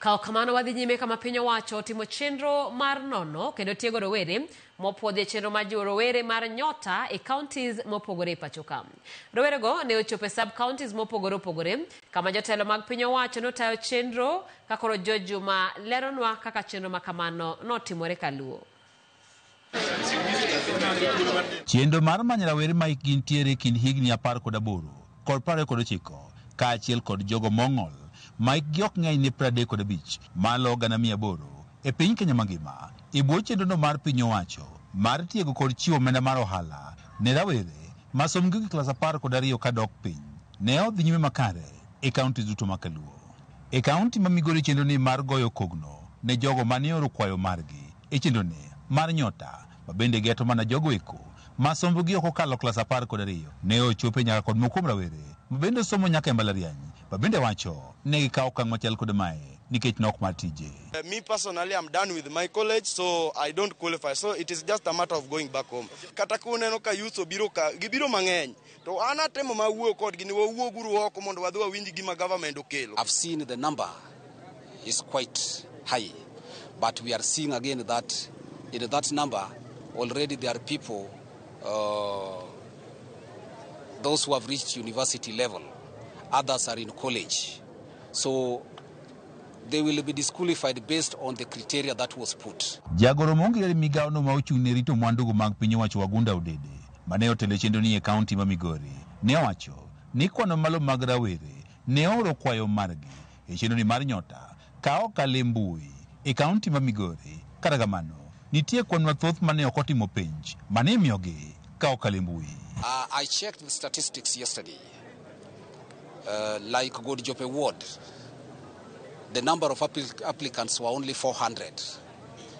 Ka ok kamano wadhi nyime kama piny owacho otimo chenro mar nono kendo tiego rowere mopuodhi e chenro mar jiwo rowere mar nyota e counties mopogore e pacho ka. Rowerego ne ochopo e sub counties mopogore opogore kama jotelo mag piny owacho notayo chenro ka koro George Juma leronwa kaka chenro ma kamano notimore kaluo. Chenro mar manyo rawere ma hikgi nitiere e kind higni 18 kod 29 kaachiel kod jogo mong'ol ma hikgi ok ng'eny ne 35 malo 800,000 e piny Kenya mangima e bwo chenrono mar piny owacho mar tiego kod chiwo omenda mar ohala ne rawere ma sombgi ogik klas 12 kadok piny ne odhi nyime makare e kaunti duto ma Kaluo. E kaunti ma Migori chenroni mar goyo kogno ne jogo mane ooro kwayo margi e chenroni mar nyota ma bende geto mana jogo eko ma sombgi ok okalo klas 12 ne ochope nyaka kod moko kuom rawere ma bende osomo nyaka e mbalariany ma bende wacho ne gikawo okang' machal kod mae nikech nok mar tije. Me personally, I'm done with my college, so I don't qualify. So it is just a matter of going back home. Kata kuneno ka youth obiro ka, gibiro mang'eny. To an atemo ma wuoyo kodgi ni wawuoguru oko mondo wadhi wawinj gima government okelo. I've seen the number is quite high, but we are seeing again that in that number already there are people, those who have reached university level, others are in college. So they will be disqualified based on the criteria that was put. Jagoro mong'ere migawono ma ochung' ne rito mwandugo mag piny owacho Wagunda Odede mane otelo e chenro ni e kaunti ma Migori ne owacho ni kwano malo mag rawere ne ooro kwayo margi e chenro ni mar nyota ka okalo e mbui e kaunti ma Migori. Kata kamano, nitie kwan mathoth mane ok otimo penj mane imiyogi ka okalo e mbui. I checked the statistics yesterday. Like Godjope Ward, the number of applicants were only 400.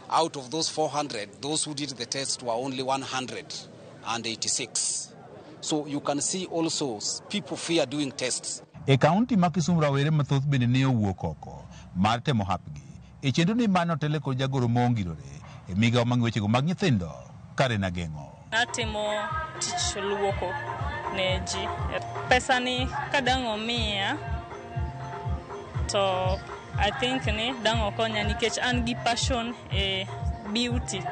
Out of those 400, those who did the test were only 186. So you can see also people fear doing tests. E kaunti ma Kisumu rawere mathoth bende ne owuok oko mar temo hapgi e chenro ni mane otele kod jagoro mongirore e migawo mag wechego mag nyithindo Karen Ageng'o. Natimo tich luoko ne ji. Pesa ni kadang' omiya to I think ni dang' okonya nikech an gi passion e beauty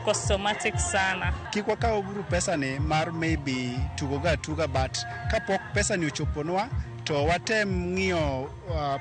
cosmetic sana. Kik wakaw uru pesa ni mar maybe tugo ga tuga, but kapok pesa ni ochoponwa to watem ng'iyo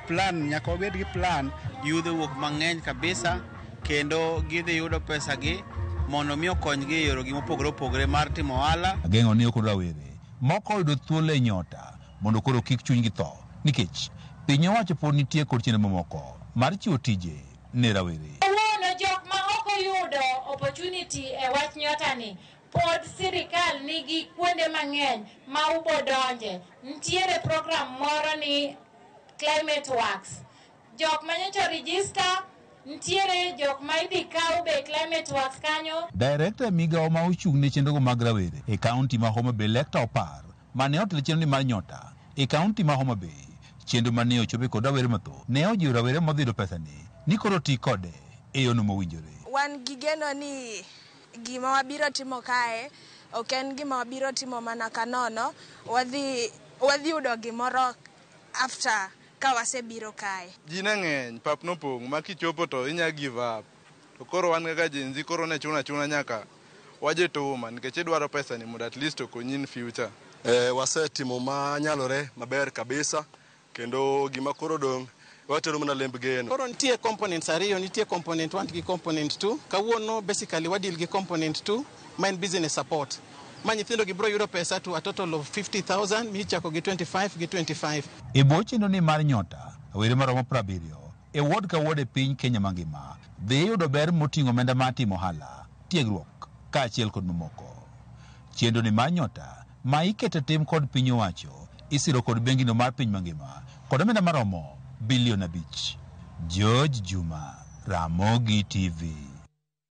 plan, nyaka wabed gi plan. Yudhe wuok mang'eny kabisa kendo gidhi yudo pesa gi mondo mi okonygi e yoregi mopogore opogore mar timo ohala. Ageng'o ni okon rawere moko oyudo thuolo e nyota mondo koro kik chunygi tho nikech piny owacho pod nitie kod chenro mamoko mar chiwo tije ne rawere. Kawuono jok ma ok oyudo opportunity e wach nyota ni pod sirikal nigi kuonde mang'eny ma ubodonje. Nitiere program moro ni Climate Works. Jok manyocha register, nitiere jok ma idhi kaw be Climate Works kanyo. Director e migawo ma ochung' ne chenrogo mag rawere e kaunti ma Homa Bay Lecter Opar mane otelo chenro ni mar nyota e kaunti ma Homa Bay. Chenro mane ochope kod rawere mathoth ne ojiwo rawere modhi yudo pesa ni koro ti kode e yono mowinjore. Wan gi geno ni gima wabiro timo kae ok en gima wabiro timo mana kanono, wadhi yudo gimoro after ka wasebiro kae. Ji ne ng'eny, pap nopong' ma kichopo to inya give up. To koro wan kaka Gen Z koro ne chuno achuna nyaka wajituma nikech idwaro pesa ni mondo at least okonyi in future. Wasetimo manyalore maber kabisa kendo gima koro dong' watero mana lemb geno. Koro nitie components ariyo, nitie component 1 gi component 2. Kawuono basically wadeal gi component 2 ma en business support. Ma nyithindo gi biro yudo pesa to a total of 50,000 michako gi 25 gi 25. E bwo chenro ni mar nyota, rawere maromo 70 e ward ka ward e piny Kenya mangima dhi yudo ber moting'o omenda mar timo ohala, tiegruok kaachiel kod mamoko. Chenro ni mar nyota ma iketo tim kod piny owacho isiro kod bengino mar piny mangima kod omenda maromo bilion 5. George Juma, Ramogi TV.